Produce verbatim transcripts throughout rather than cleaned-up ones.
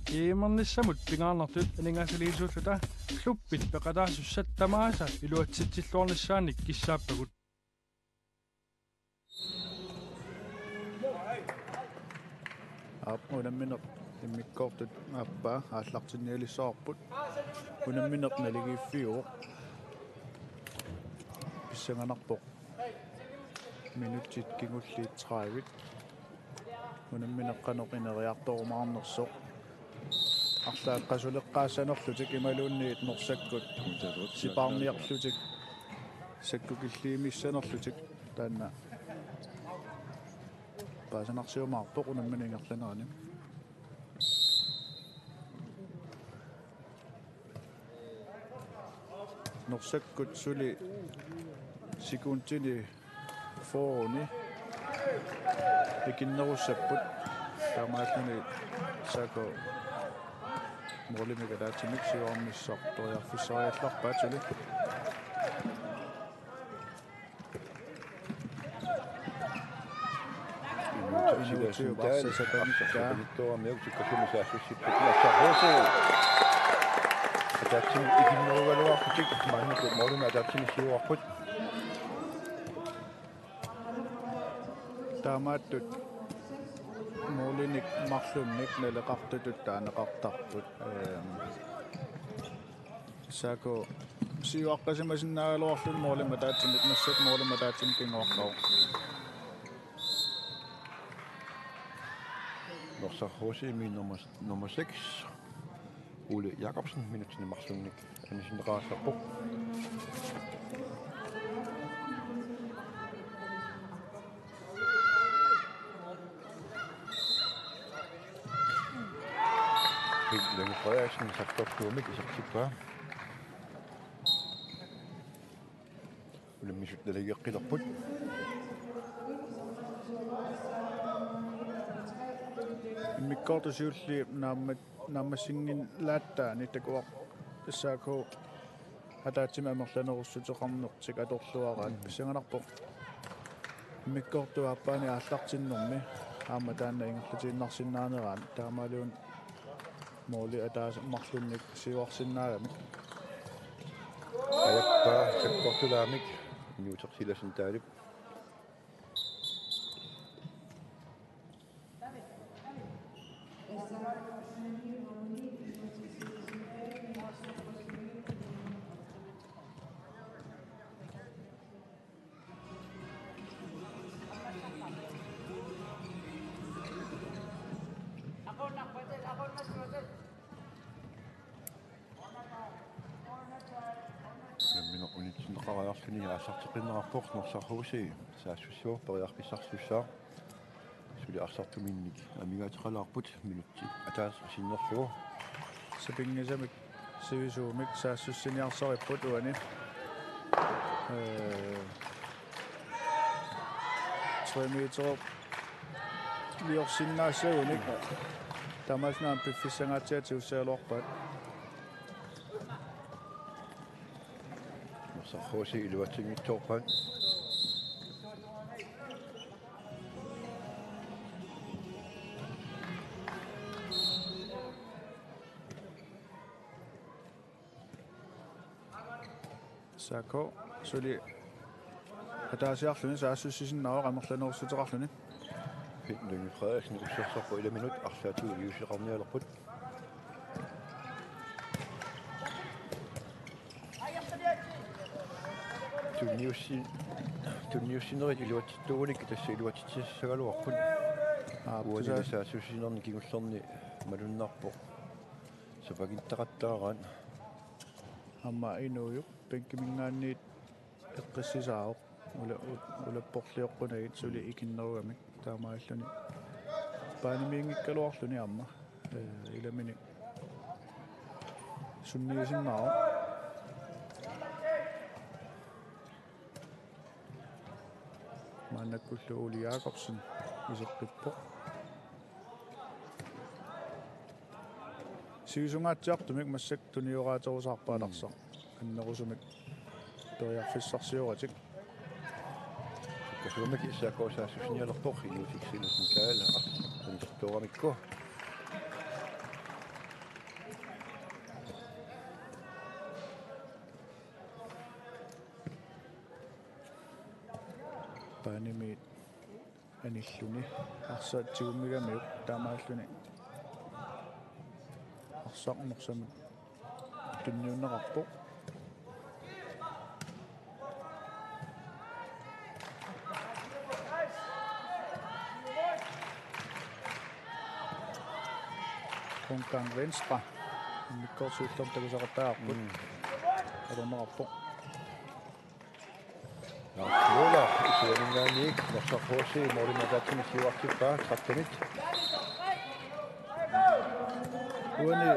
G M-ernissamut pingaarnertut aningaasaliisuulluta klubbit peqataasussat tamaasa iluatsitsilluarnissaannik kissaappagut. Aap, unammineq immikkoortut aappaa aallartinnialissavarput. Unammineq naligiiffiuvoq. Pissanganarpoq minutsit kingulliit tredive. Unammineq qanoq ineriartorumaarnersoq. Arlaat qasuleqqaassanerlutik imaluunniit Norsakkut sipaarniarlutik sakkukilliimissanerlutik taanna paasinarsiumaarpoq unammineq ingerlanerani. Norsakkut suli sekundini fyrreni ikinnerussapput. Taamaalluni S A K målimik ataatsimik siuarnissaq periarfissariallarpaat suli. Inuusuttut silasuntaal arsaq sapanikkaa. Arsaq sapanittuaramiuk sukkasuumik saassussipput Nassarhuusi. Ataatsimut ikinnerugaluarlutik maannakkut målimik ataatsimik siuarput. Taamaattut målinik marlunnik naleqartutut taaneqartarput. Ehm, S A K siuaqqasimasinnaagaluarluni målimik ataatsimik, Nassaq målimik ataatsimik kinguaqqavoq. Norsaq H C-mi nummer, nummer seks, Ole Jakobsen, minutsini marlunnik anisinneqartarpoq. Henrik Frederiksen, saqqortuumik isertippaa. Unammisut naligeqqilerput. Immikkoortut siulliit naammat-, naammassinngilaataanni takuarput S A K ataatsimik amerlanerussuteqarnertik atorluaraat. Mm. Pissanganarpoq immikkoortup aappaani aallartinnermi aamma taanna ingerlatiinnarsinnaaneraat, taamaalillutik måli ataaseq marlunnik siuarsinnaagamik. Ajappaa sakkortulaamik inuuseq silasundaalip. Nammineq unitsinneqariarluni aallarteqqinneqarpoq Norsaq H C, saassussivoq periarfissarsiussaaq. Suli arsartuminnik amigaateqalaarput minutsit ataaseq sinnerlugu. Sapinngisamik sivisuumik saassussiniarsaripput uani. Ee, tre meter liorsinnaassagunik. Taamaasinaam piffissangaatsiaq tigussaagaluarpaat. Norsaq H C iluatsinngitsoorpaat. S A K suli ataasiarluni saassussisinnaavoq amerlanerussuteqarluni. Henrik Frederiksen ussersorpoq ilaminut arlaatigut iliuuseqarnialerput. Tunniussi-, tunniussinerit iluatsittuugunik tassa iluatsitsissagaluarput. Aap, uani tassa saassussinerni kingullerni malunnarpoq. Sapagittaqattaaraat. Aamma Inuujup bænkiminngaanniit eqqissisaavoq. Ula-, u-, ulapporlioqqunagit suli ikinnerugamik taamaalilluni. Baanimiinngikkaluarluni aamma. Ee, ilaminik sunniisinnaavoq. Maannakkullu Ole Jakobsen iseqqippoq. Sivisungaatsiartumik massakkut tunioraaterusaarpaat arsaq. Annerusumik periarfissarsioratik. Sukkasuumik S A K saassussinialerpoq, inuusik silasundaalip arsaq anisertooramikku. Paanimi anilluni arsaq tigummigamiuk taamaalilluni arsaq Norsamut tunniunneqarpoq. Rundgang venstre. Immikkoortoq siullermik takusaqattaavarput. Mm. Atorneqarpoq. Naartuula isuaninngaanniit Norsaq H C målimik ataatsimik siuartippaa tretten-it. Uani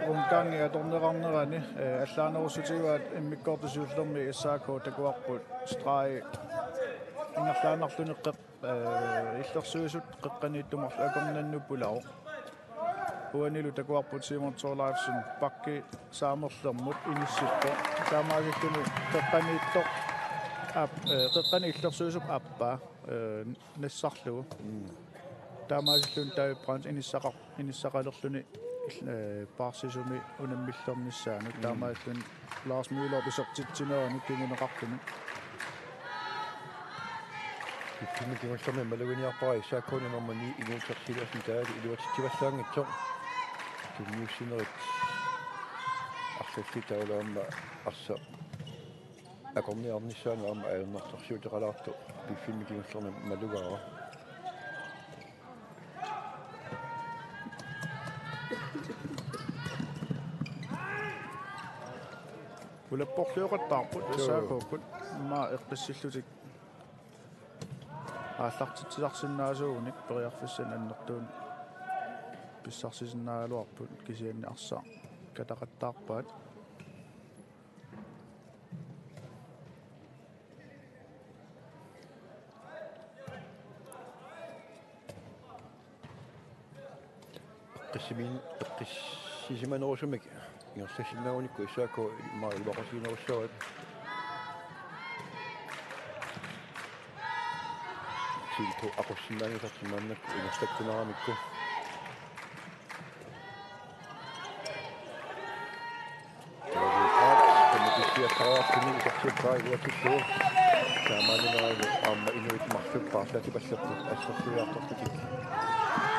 rundgangi atorneqarnerani, eh, allaanerussutigaat immikkoortoq siullermik S A K takuarput stregi ingerlaannarluni qeq-, eh, illersuisut qeqqaniittumarlu akornanni pulaavoq. Uanilu takuarput Simon Thorleifsen pakki saamerlermut inissippoq. Taamaasilluni qeqqaniittoq aap-, eh, qeqqani illersuisup aappaa, eh, nassarlugu. Mm. Taamaasilluni David Brandt inissaqar-, inissaqalerluni, eh, paarsisumi unammillernissaanut. Mm. Taamaasilluni Lars Møller isertitsinerani kinguneqarluni. Biffimmi kingullermi maluginiarpara S A K-mi nummer ni Inuuteq Sivertsen Dahl iluatsitsivallaanngitsoq. Tunniussinerit arlallit taavalu aamma arsaq akorniarnissaanut aamma ajornartorsiuteqalaartoq biffimmi kingullermi malugaara. Ulapporlioqattaarput. Joo. S A K-kkut immaqa eqqissillutik aallartitsisarsinnaasuugunik periarfissanik annertuunik pissarsisinnaagaluarput, kisianni arsaq kataqattaarpaat. Eqqissimi-, eqqissisimanerusumik ingerlassinnaagunikku S A K immaqa ilaqatigiinnerussavaat. Tilku aqussinnaanngilaq maannakkut ingerlakkunaramikku. Taamaaliorluni isertippaa iluatsillugu. Taamaaliorluni aamma inuit marluk paarlaatipallapput assersuiartorlutik.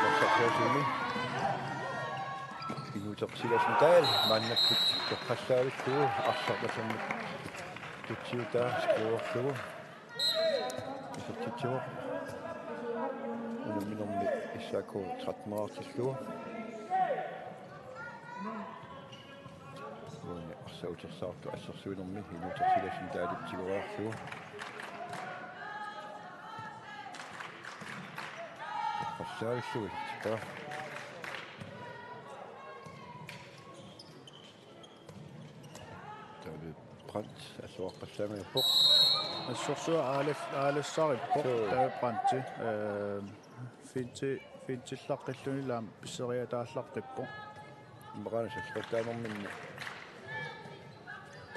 Nassaarsiumi. Inuuteq Sivertsen Dahl maannakkut toqqallavillugu arsaq tassannut tutsiutaa scoreerlugu. Isertitsivoq. Unamminermi S A K tretten-ertillugu. Uani arsaq utersaartoq assersuinermi Inuuteq Sivertsen Dahlip tigoriarlugu. Toqqallavillugu isertippaa. David Brandt assorsuaq aalassarippoq. Assorsuaq aalal-, aalassarippoq. Joo. David Brandt, eh, finti-, fintillaqqilluni aamma pisseriataallaqqippoq. Immaqa aana sallipattaanerminni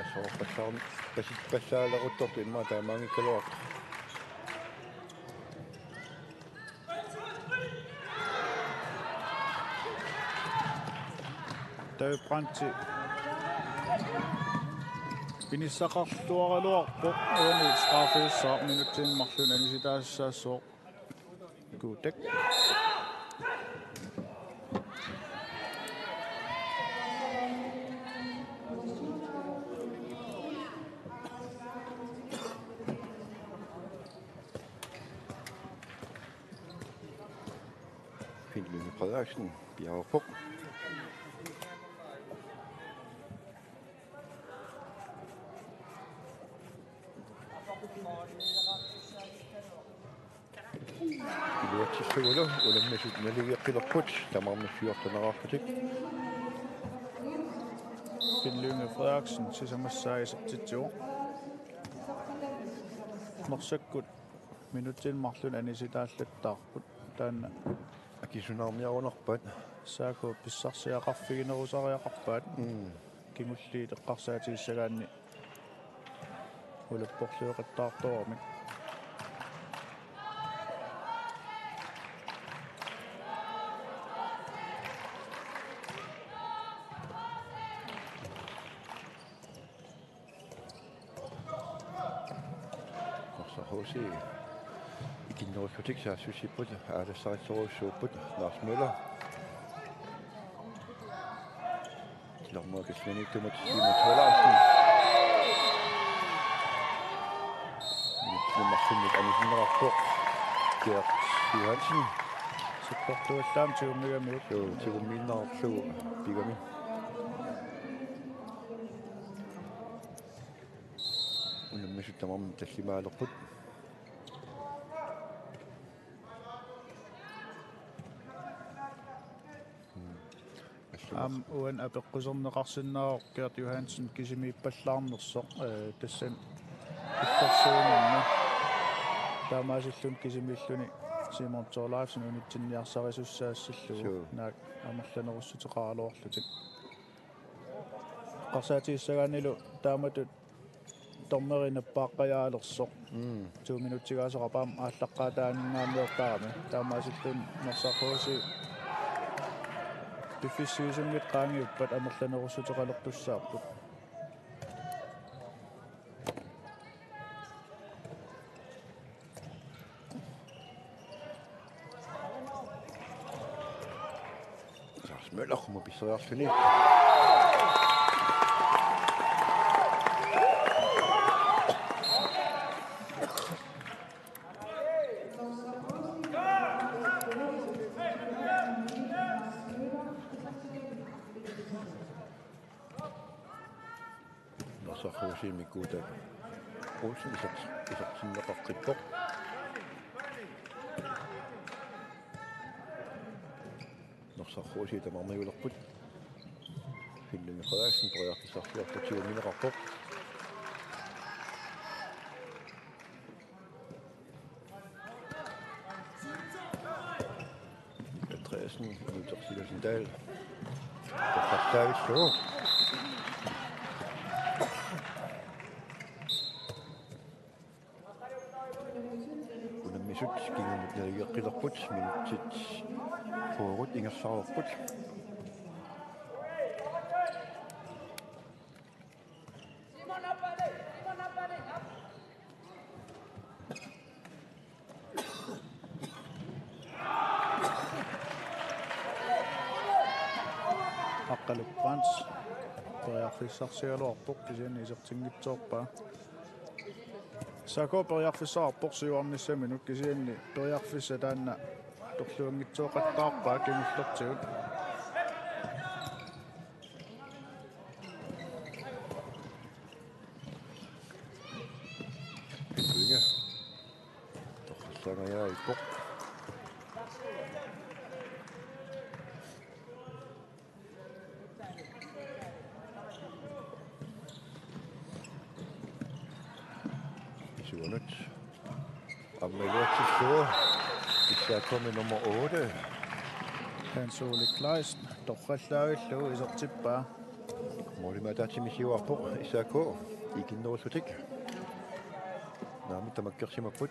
assorsuaq aalassarn-, pasippallaalerutortoq immaqa taamaanngikkaluartoq. David Brandt inissaqarluaraluarpoq, uani straffeussaaq, minutsini marlunni anisitaassaassooq Gutek. Finn Lynge Frederiksen, Bjergrup. Iluatsissagulu unammisut naligiilerput, tamarmik fjorten-erarlutik. Finn Lynge Frederiksen sisamassaa isertitsivoq. Norsakkut minutsini marlunni anisitaallattaarput. Taanna akisunaarniarunarpaat. S A K pissarsiaqarfiginerusariaqarpaat. Mm. Kingulliit eqqarsaatigissagaanni ulapporlioqattaartoramik. Norsaq H C. Kinnerussutik saassussipput, aalassarissorujussuupput, Lars Møller. Tilarmua Killingeniittumut Simon Thorleifsen. Nummer femit anisinneqarpoq Gert Johansen. Sukkortuallaam tigummigamiuk. Joo, tigummiinnarlugu pigami. Unammisut tamarmik tallimaalerput. Aamma uani apeqquserneqarsinnaavoq Gert Johansen kisimiippallaarnersoq, eh, tassani illersuinermi. Taamaasilluni kisimiilluni Simon Thorleifsen unitsinniarsarisussaassallugu. Suu. Naak amerlanerussuteqaraluarlutik. Eqqarsaatigissagaannilu taamatut dommeri nappaaqqajaalersoq. Mm. To minutsiga asoqarpaam aallaqqaataaninngaanniortarami. Taamaasilluni Norsaq H C piffissap sivisunngitsoq qaangiuppat amerlanerussuteqalertussaapput. Lars Møller qummut pisseriarluni. Norsaq H C-mikkut Olsen iser-, isertinneqaqqippoq. Norsaq H C tamarmiulerput. Finn Lyngø Frederiksen periarfissarsiortoq tigummineqarpoq. Andreasen, Luther Sivertsen Dahl. Torrallaavillugu. Unammisut kingumut naligeqqilerput, minutsit fyrre ingerlareerput. Aqqalup Brandt periarfissarsigaluarpoq, kisianni isertinngitsoorpaa. S A K periarfissaqarpoq siuarnissaminut, kisianni periarfissaq taanna atorluanngitsooqattaarpaa kingullertigut. Lyngø. Torrallangajaarpoq. Isuanut. Aamma iluatsillugu. S A K-mi nummer otte. Hans Ole Kleist torrallaavillugu isertippaa. Målimik ataatsimi siuarpoq S A K ikinnerullutik. Naamik tamakkersimapput.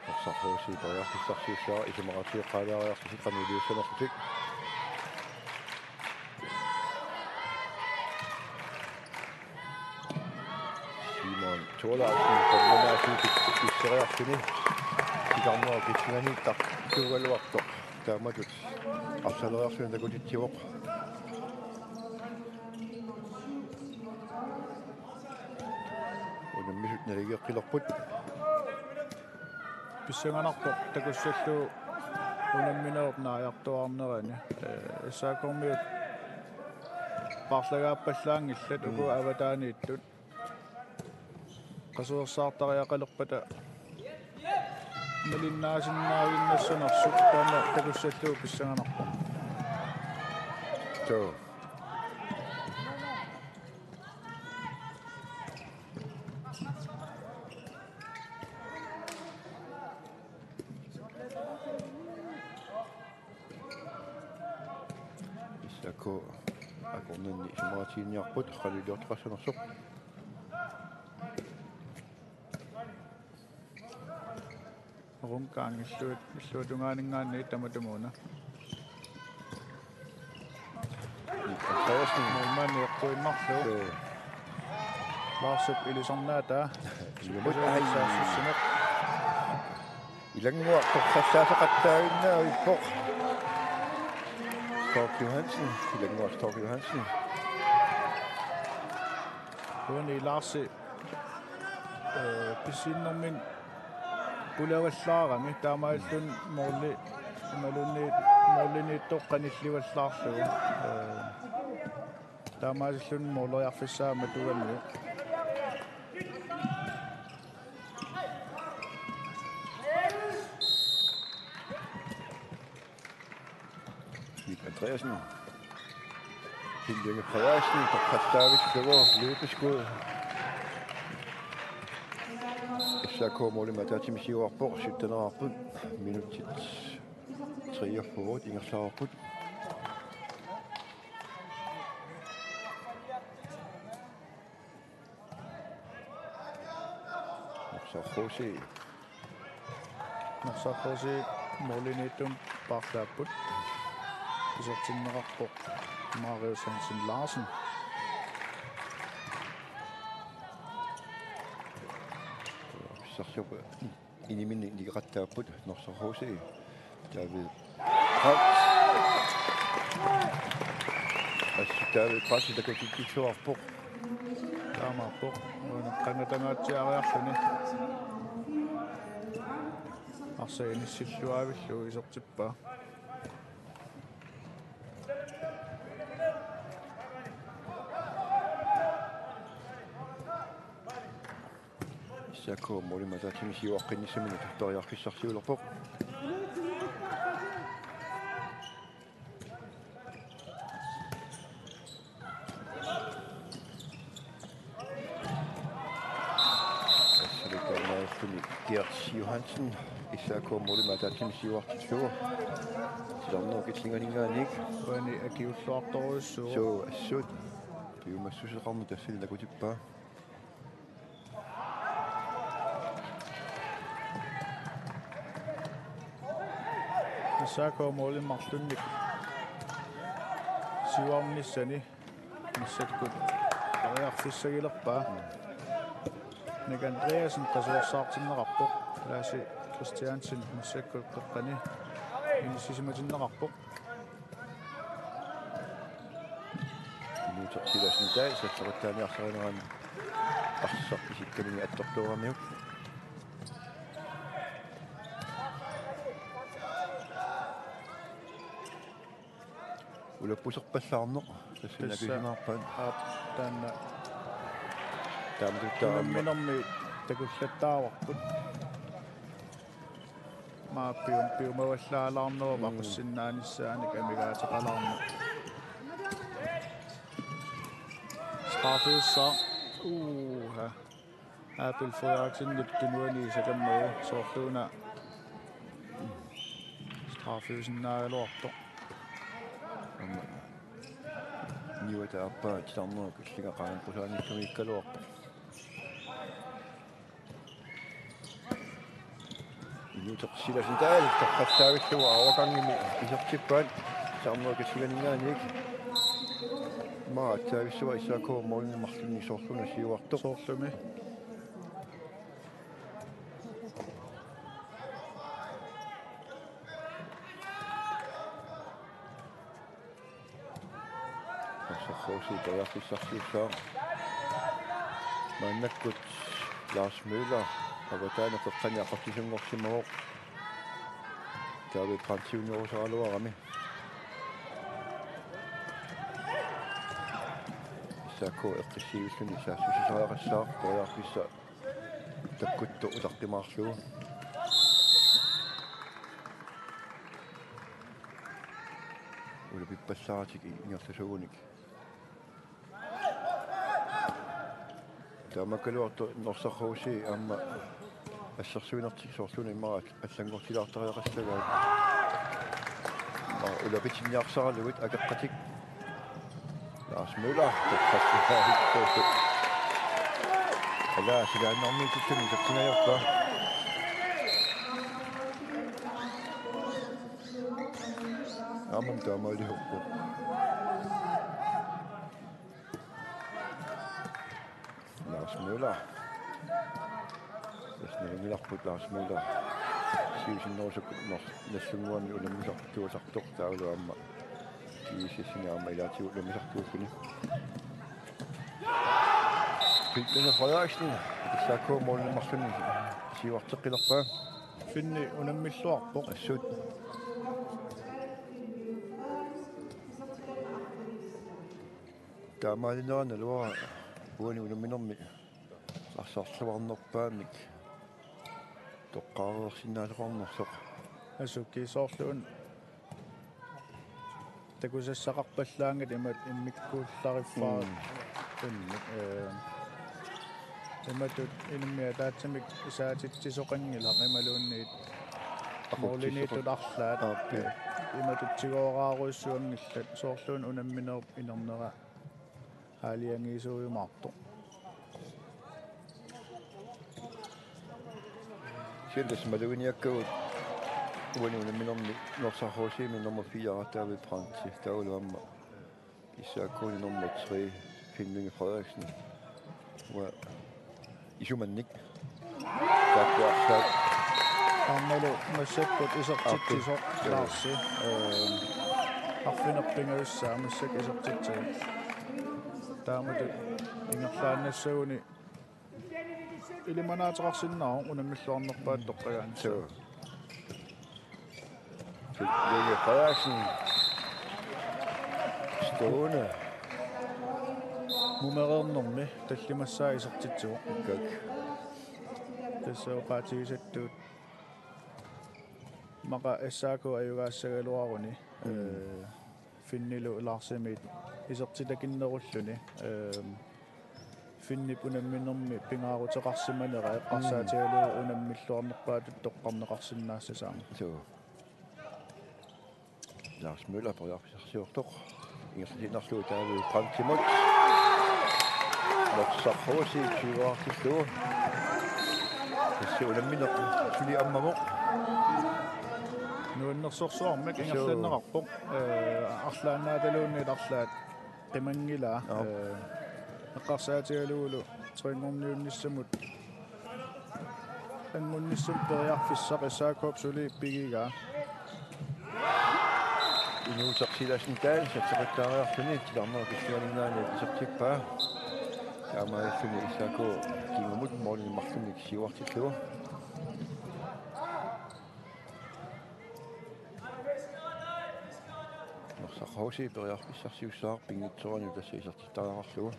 Norsaq H C periarfissarsiussaaq isumaqatigiiqqaalaariarlutik qanoq iliussanerlutik. Simon Thorleifsen qernernaasiutit pisseriarluni. Titarnera Killingeniittartuugaluartoq. Taamatut arsaleriarluni takutitsivoq. Unammisut naligeqqilerput. Pissanganarpoq takussallugu unamminerup naajartuaarnerani. Eh, S A K-miut paarlagaappallaanngillat uku, mm, avataaniittut. Qasuersaartariaqalerpata malinnaasinnaaginnassanersut taanna takussallugu pissanganarpoq. Suu. S A K akornanni isumaqatigiinniarput qanoq iliortoqassanersoq. Rundgang illuat-, illuatungaaninngaanniit tamatumuuna. Andreasen. Målmandi eqquinnarlugu. Joo. Larsip ilisarnaataa. Ilumut. Ai. Saassussineq. Ilannguaq torrassaasaqattaaginnavippoq. Stork Johansen. Ilannguaq Stork Johansen. Uani Larsi, øh, pissinnermin pulavallaarami, taamaalilluni måli, imaluunniit målimiittoq qanillivallaarlugu. Øh, taamaalilluni måleriarfissaa matugamiuk. Nick Andreasen. Kim Lyngge Frederiksen, torrassaavissaagut løbeskud. S A K målimik ataatsimik siuarpoq, syttenerarput, minutsit treogfyrre ingerlareerput. Norsaq H C. Norsaq H C målimiittumik paarlaapput. Isertinneqarpoq Marius Hansen Larsen. Sarsup iniminni nigeqattaapput Norsaq H C. David Brandt. Assut David Brandt takutikitsuarpoq. Taamaappoq. Uani qangatangaatsiariarluni. Arsaq inissilluavillugu isertippaa. S A K målimik ataatsimik siuaqqinnissaminut periarfissarsiulerpoq. Assalukaamaalluni Gert Johansen, S A K målimik ataatsimik siuartillugu. Titarnerup killinganinngaanniit. Uani akiulluartorujussuuvoq. Suu, assut. Piumassuseqarneq tassani takutippaa. S A K målimik marlunnik siuarnissani massakkut periarfissagilerpaa. Nick Andreasen qasuersaartinneqarpoq. Laasi Christiansen massakkut qeqqani inissisimatinneqarpoq. Inuuteq Silassen Dahl sassaqattaaniarsarinerani arsaq isikkamini attortooramiuk. Ulappuserpallaarneq tassani. Tassa akisumaarpaat. Aap, taanna. Taama tuttaramma. Unamminermi takullattaavarput. Maa pium-, piumavallaalaarnerup Mm. aqussinnaanissaanik amigaateqalaarneq. Straffiussaaq. Uha. Abel Frederiksenip tunuani isakammagu soorluuna straffiusinnaagaluartoq. Aamma niuata aappaa titarnerup killinga qaangiussaanissamikkaluarpoq. Inuuteq Silassen Dahl torrallaavillugu overgangimi isertippaat titarnerup killinganinngaanniit. Immaqa aatsaavissuaq S A K målimik marlunnik soorluna siuartoq. Soorlumi. Norsaq H C periarfissarsiussaaq. Maannakkut Lars Møller avataani qeqqani aqutsisunngorsimavoq. David Brandtiunerusaraluarami. S A K eqqissiivilluni saassussisariaqassaaq, periarfissaq takkuttoq utaqqimaarlugu. Ulapippallaaratik ingerlasuugunik. Taamaakkaluartoq Norsaq H C aamma assersuinertik soorluuna immaqa allanngortilaartariaqassagaat. Immaqa ulapitinniarsaralugit akeqqatik. Lars Møller, torrassaavissaagut. Ala silaannarmiitilluni isertingajappaa. Aammami taamaaliorpoq. Møller. Tassa nalunngilarput Lars Møller. Siusinnerusukkut Nor-, Nagdlunguami unammisartuusartoq taavalu aamma G S S-imi aamma ilaatigut unammisartuulluni. Finn Frederiksen, S A K målini marlunni siuarteqqilerpaa. Finni unammilluarpoq. Assut. Taamaalinera naluara uani unamminermi arsarluarnerpaamik toqqaareersinnaaleqarnersoq. Asuki soorluun takusassaqarpallaanngilaq imat immikkuullariffaa. Mm. Tunnik, ee, imatut inummit ataatsimik saatitsisoqanngilaq imaluunniit Aqutsisoq-, målimiittut arlaat. Aappi. Imatut tigooraarujussuanngillat soorluuna unamminerup inernera aalajangiisuujumaartoq. Siulleq maluginiakkagut uani unamminermi Norsaq H C-mi nummer fire David Brandt taavalu aamma S A K-mi nummer tre Finn Lynge Frederiksen. Uanga isumannik. Taakku arlaat. Aammalu massakkut isertitsisoq. Aappi. Larsi. Ehm, arfineq-pingajussaa massakkut isertitsisoq. Taamatut ingerlaannassaguni ilimanaateqarsinnaavoq unammilluarnerpaatut toqqagaanni. Suu. Lynge Frederiksen. Stående. Mumereernermi tallimassaa isertitsivoq. Ikkak. Tassa oqaatigisattut immaqa S A K ajugaassagaluaruni. Mm. Ee, Finnilu Larsimiit isertitakinnerulluni. Ehm, Finnip unamminermi pingaaruteqarsimanera eqqarsaatigalugu unammilluarnerpaatut toqqarneqarsinnaassasaanik. Suu. Lars Møller periarfissarsiortoq. Ingerlatiinnarlugu David Brandtimut. Norsaq H C tyveartillugu. Tassa unammineq suli ammavoq. Nuannersorsuarmik. Suu. Ingerlanneqarpoq. Ee, arlaannaataluunniit arlaat qimanngilaa. Joo. Ee, eqqarsaatigalugulu treoghalvfemsimiunnissamut angunnissamut periarfissaq S A K-p suli pigigaa. Inuuseq Silassen Dahl sassaqattaariarluni titarnerup pissanganinngaanniit isertippaa. Taamaalilluni S A K kingumut målini marlunnik siuartillugu. Norsaq H C periarfissarsiussaaq pinngitsoorani tassa isertittariaqarlugu.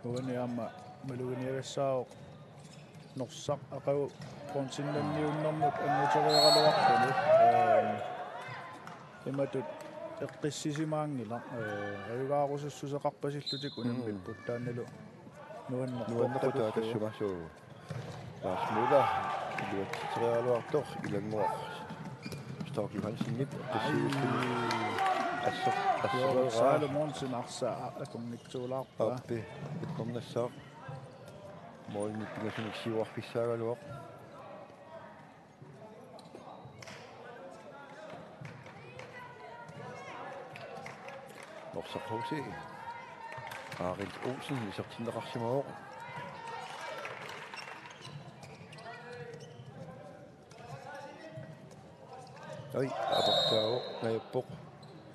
Uani aamma maluginiagassaavoq Norsaq aqagu bronzenniunnermut anguteriaraluarluni. Ehm, imatut eqqissisimaanngilaq. Ee, ajugaarusussuseqarpasillutik unammipput. Mm. Taannalu nuannerpoq. Nuannerpoq takullugu. Taava tassa massakkut. Lars Møller, iluatsitseriaraluartoq, Ilannguaq Stork Johansenip eqqissiviulluni. Assut, assut. Jørgen Salomonsen arsaq akunngitsuulaarpaa. Aappi, uppernassaaq. Målini pingasunik siuarfissaagaluaq. Norsaq H C. Arild Olsen isertinneqarsimavoq. Oi, aportaavoq, najuppoq.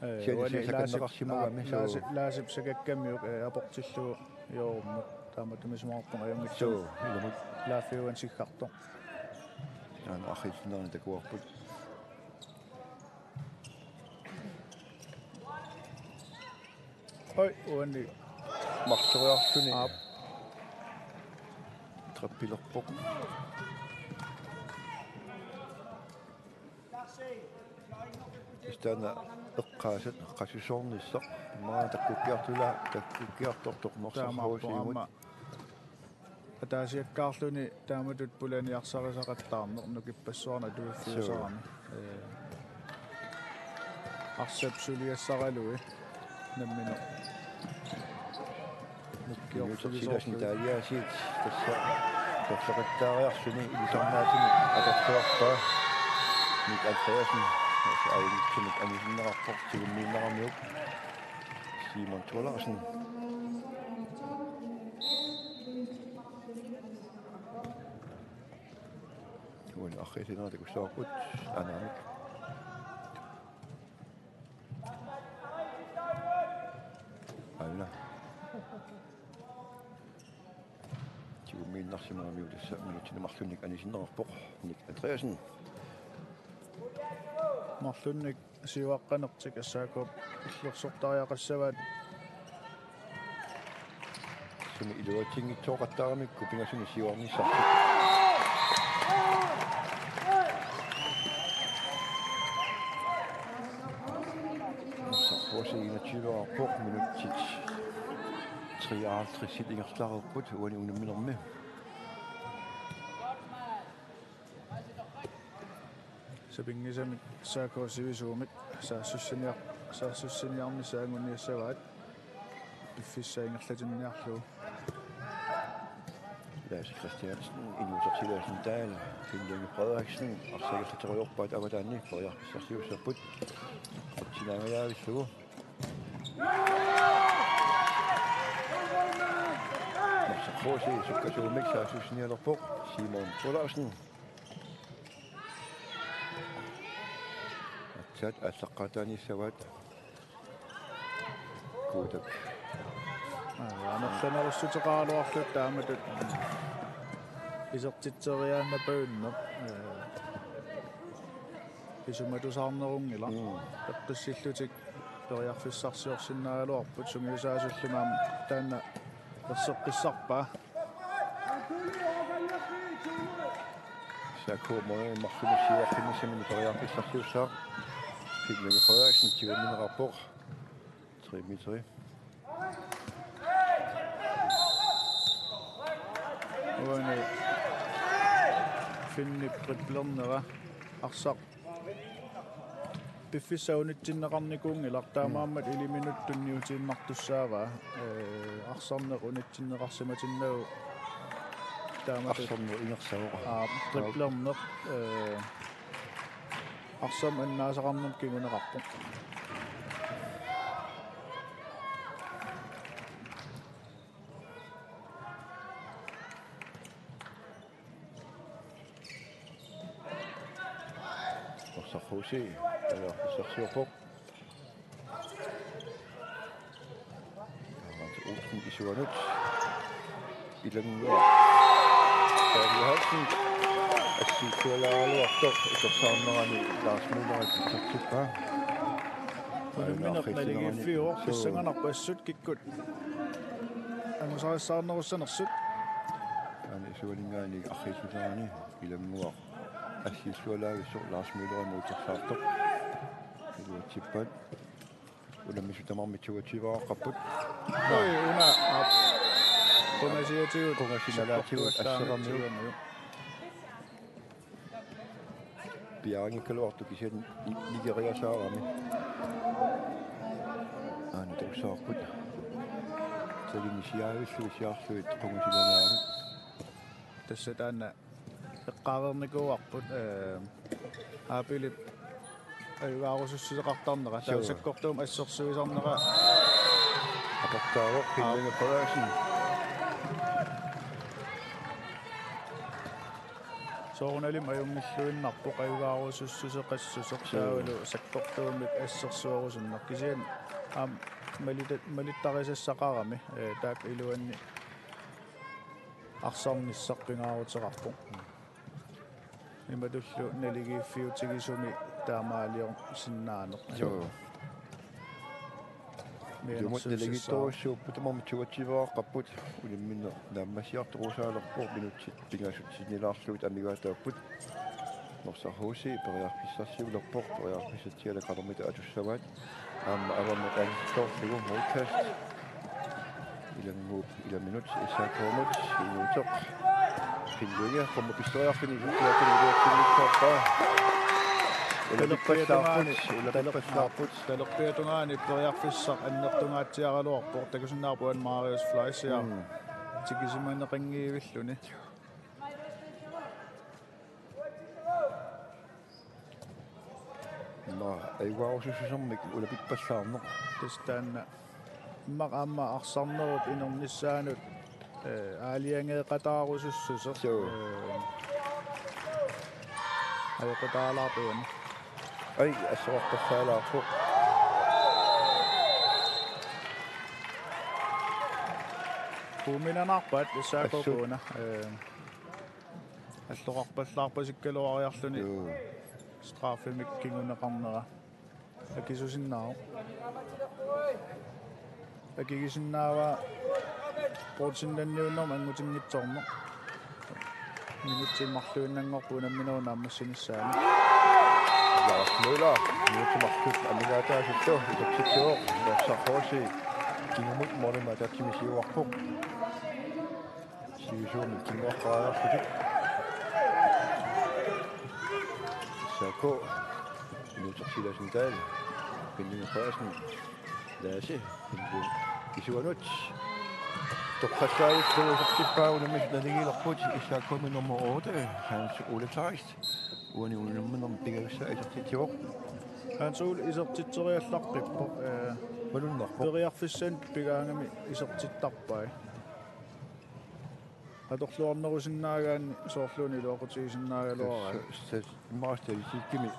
Ee, siani uani Laasip-, siusakkanneqarsimagami, aa, suu. Laasip-, Laasip Sakakkamiuk, ee, aportillugu joorummat. Taamatut isumaqarpunga ajunngitsoq. Suu, ilumut. Laaffiuan siggartoq. Aana arriitsinnerani takuarput. Oi, uani. Marloriarluni. Aap. Trippilerpoq. Taanna eqqaasat qasusoornissaq. Immaqa takkukkiartula-, takkukkiartortoq Norsaq H C-mut. Taamaappoq aamma. Ataasiakkaarluni taamatut pulaniarsarisaqattaarneq nukippassuarnut atuiffiusarami. Suu. Ee, arsap suliassaralui nammineq. Nukkiorfigisoorlugit. Silassen taaliaasiit tassa tafsaqattaariarluni ilisarnaatini atorluarpaa. Mik Andreasen tassa ajunngitsumik anisinneqarpoq tigummiinnaramiuk. Simon Thorleifsen. Arriillinerit takussavarput anaanut. Aana. Tigummiinnarsimagamiuk tassa minutsini marlunnik anisinneqarpoq Nick Andreasen. Marlunnik siuaqqanertik S A K illersortariaqassavaat. Sumi iluatsinngitsooqattaaramikku pingasunik siuarnissartik. Norsaq H C enogtyveqarpoq, minutsit treoghalvtreds ingerlareerput uani unamminermi. Sapinngisamik S A K sivisuumik saassussiniar-, saassussiniarnissaq anguniassavaat. Piffissaq ingerlatinniarlugu. Lasse Christiansen, Inuuteq Sivertsen Dahl, Finn Lynge Frederiksen, arsaq ingerlaterujoorpaat avataani periarfissarsiussapput. Sinaangajaavillugu. Norsaq H C sukkasuumik saassussinialerpoq, Simon Olaussen. Aatsaat aallaqqaataanissavaat. Kuutak. Aa, amerlanerussuteqaraluarlutik taamatut isertitseriaannarpaanneq. Ee, isumatusaarnerunngilaq. Mm. Peqqissillutik periarfissarsiorsinnaagaluarput sungiusaasullu aamma taanna erseqqissarpaa. S A K-mi marlunnik siuarfinnissaminik periarfissarsiussaaq. Finn Lynge Frederiksen tigummiunneqarpoq. Tre meter. Uani Finnip driblernera arsaq piffissaq unitsinneqarnikuunngilaq, taamaammat iliminut tunniutiinnartussaavaa. Ee, arsarneq unitsinneqarsimatinnagu taamatut. Arsarneq ingersavoq. Aa, driblerneq, ee, arsamik annaasaqarnermut kinguneqarpoq. Norsaq H C, periarfissarsiorpoq. Hans Olsen isuanut. Ilannguaq. David Hansen. Assiillualaaraluartoq isersaarnerani Lars Møller isertippaa. Unammineq naligiiffiuvoq, suu, pissanganarpoq assut kikkut angusarissaarnerussanersut. Aana isuaninngaanniit arriilluarnerani Ilannguaq assiillualaavissoq Lars Møllerimut isersaartoq. Iluatsippaat. Unammisut tamarmik toogtyveqarput. Oj, una, aap. Qungasiatigut. Qungasinalaatigut asseramiuk. Piaanngikkaluartoq kisianni ni-, nigeriasaarami. Aana takussavarput. Talinni siaavillugit siaarlugit qungasinalaanut. Tassa taanna eqqaareernikuuarput, ee, Aapilip ajugaarusussuseqartarnera, suu, taava sakkortuumik assersuisarnera. Aportaavoq, aap, Finn Lynge Frederiksen. Soorunalimi ajunngilluinnarpoq ajugaarusussuseqassuseq, suu, taavalu sakkortuumik assersuerusunneq. Kisianni aamma malita-, malittarisassaqarami, ee, taakku iluanni arsarnissaq pingaaruteqarpoq. Imatullu naligiiffiutigisumi taamaaliorsinnaaneq. Joo. Ilumut mianersussissaaq. Naligiittorujussuupput, tamarmik toogtyveqarput, unammineq naammassiartorusaalerpoq, minutsit pingasut sinnilaarlugit amigaataapput. Norsaq H C periarfissarsiulerpoq, periarfissatsialu qanormita atussavaat. Aamma avammut angisoorlugu modkast. Ilannguup ilaminut S A K-mut Inuuteq. Finn Lynge, qummut pisseriarluni iluatsinni iluatsinngitsoorpaa. Ulapippallaarput, ulapippallaarput. Talerpiata tungaani periarfissaq annertungaatsiaraluarpoq, takusinnaavarput Marius Fleischer. Mm. Tikisimaneqanngivilluni. Nå, ajugaarusussusermik ulapippallaarneq. Tassa taanna. Immaqa aamma arsarnerup inernissaanut, ee, aalajangeeqataarusussuseq. Suu. Ee, Ajoqutaalaartuani. Ai, assorartorsaalaarpoq. Kuuminanaarpaat S A K Assut. Kuuna. Ee, alloqarpallaarpasikkaluariarluni. Joo. Straffemik kinguneqarnera. Akisusinnaavoq. Akigisinnaavaa bronzennanniunnermut angutinngitsoorneq. Minutsit marluinnanngorput unamminerup naammassinissaanut. Lars Møller, minutsit marluk amigaataasullu isertitsivoq, Norsaq H C kingumut målimik ataatsimik siuarpoq. Sivisuumik kinguaqqaariarlutik. S A K. Inuutersilaasentaal. Pinningi Frederiksen. Laasi. Pinningi. Isuanut. Toqqassaallugu isertippaa unammisut naligiilerput. S A K-mi nummer otte, Hans Ole Theist. Uani unamminermi pigavissaq isertitsivoq. Hans Ole isertitseriallaqqippoq. Ee, malunnarpoq. Periarfissanik pigaangami isertittarpai. Atorluarnerusinnaagaanni soorluuna iluaqutigisinnaagaluaraat. Tassa, tassa immaqa statistikkimi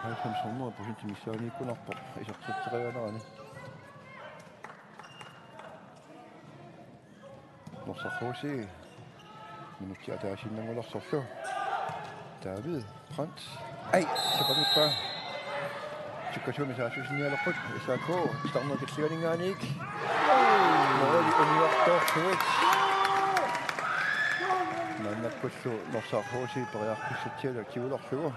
halvfems hundrede procent missaaniikkunarpoq isertitserianerani. Norsaq H C minutsit ataasiinnanngulersorlu. David Brandt. Ai, sapangippaa. Sukkasuumik saassussinialerput S A K, titarnerit killinganinngaanniit. Måli uniortoorsuit. Maannakkullu Norsaq H C periarfissatsialak tigulerlugu.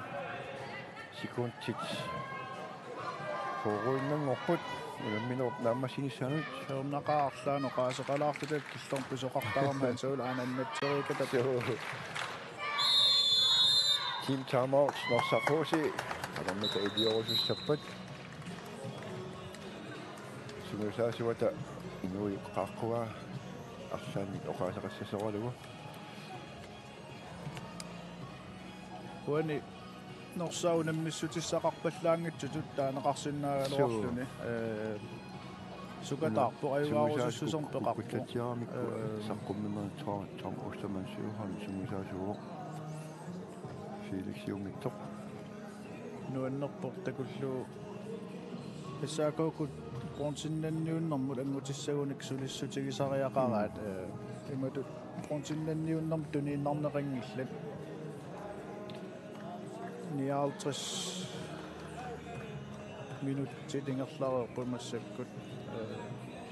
Sekundit fyrreinngorput unamminerup naammassinissaanut. Siornaqaaq arlaannik oqaaseqalaarluta killormut pisoqartarami, Hans Ole, aana annatseriikatap. Joo. Team timeout, Norsaq H C. Alarmita iliorusussappat. Sungiusaasuata inuit qaaqqua arlaannik oqaaseqassasooralugu. Uani Norsaq unammissutissaqarpallaanngitsutut taaneqarsinnaagaluarluni. Suu. Ee, sukataarpoq, una ajugaarusussusermik peqarpoq. Kukkullatsiaramikku, ee, saqqummiunneq Tom, Tom Ostermann Søholm sungiusaasuuvoq. Felix siummittoq. Nuannerpoq takullugu S A K-kkut bronzennanniunnermut angutissagunik sulissutigisariaqaraat. Mm. Ee, imatut bronzennanniunnermut tuniinnarneqanngillat. Nioghalvtreds minutsit ingerlareerput massakkut. Ee,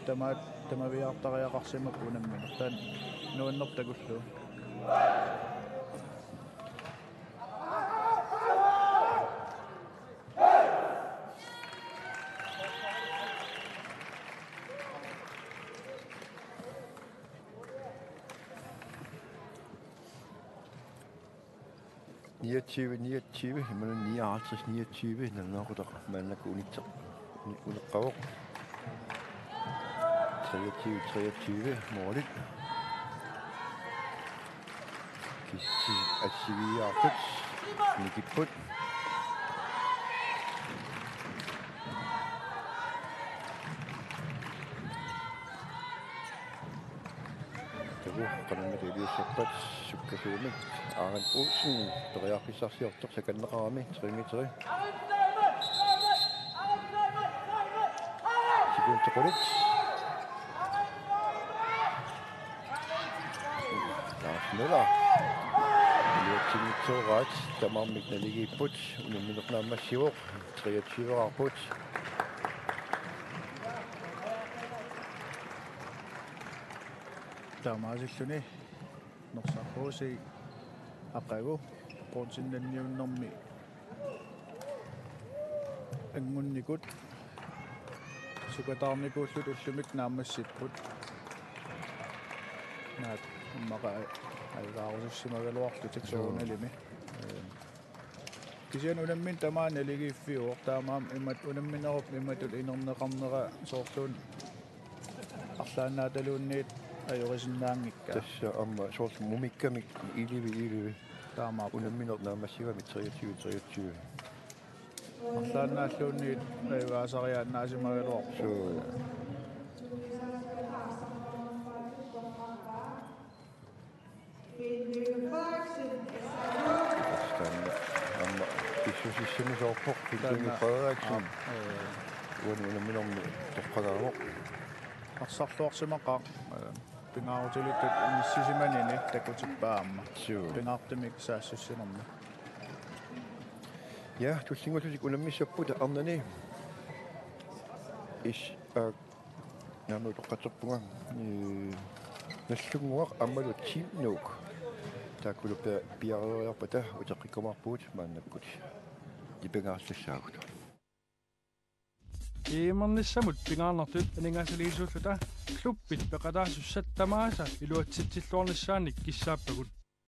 tamaat tamaviaartariaqarsimapput unammineq. Taanna nuannerpoq takullugu. Niogtyve, niogtyve, imaluunniit nioghalvtreds, niogtyve, nalunaaqutaq maannakkut unitseq, uni-, uneqqavoq. Treogtyve, treogtyve, målit. Kisti assigiiaartut nikipput. Taku qanammat iliussappat sukkasuumik Arendt Olsen periarfissarsiortoq sakanneqarami, tre meter. Sekundit qulit. Lars Møller. Iluatsinngitsooraat tamarmik naligiipput, unammineq naammassivoq, treogtyve-raarput. Taamaasilluni Norsaq H C aqagu bronzennanniunnermi angunnikut sukataarnikuullutik ullumi naammassipput. Naak immaqa ajugaarusussimagaluarlutik. Joo. Soorunalimi. Ee, kisianni unammineq tamaani naligiiffiuvoq, taamaammat imatut unamminerup imatut inerneqarnera soorluuna arlaannaataluunniit ajorisinnaanngikkaa. Tassa aamma soorlu mumikkamik elleve elleve. Taamaappoq. Unammineq naammassigami treogtyve treogtyve. Arlaannaalluunniit ajugaasariaannaasimagaluarpoq. Suu. Taanna Sumi soorpoq, Hildugi Frederiksen. Uani unamminermi toqqagaavoq. Arsarluarsimaqaaq, eh, pingaarutilittut inissisimanini takutippaa aamma. Suu. Pingaartumik saassussinermi. Ja, tullinnguullutik unammissapput arnani. Is-, aa, naamik utoqqatserpunga, ee, Nagdlunguaq aammalu Team Nuuk. Taakkulu pi-, piareeriarpata uteqqikkumaarpugut maannakkut. Ipingaarsassaagut. Iimernissamut pingaarnertut aningaasaliisuulluta klubbit peqataasussat tamaasa iluatsitsilluarnissaannik kissaappagut.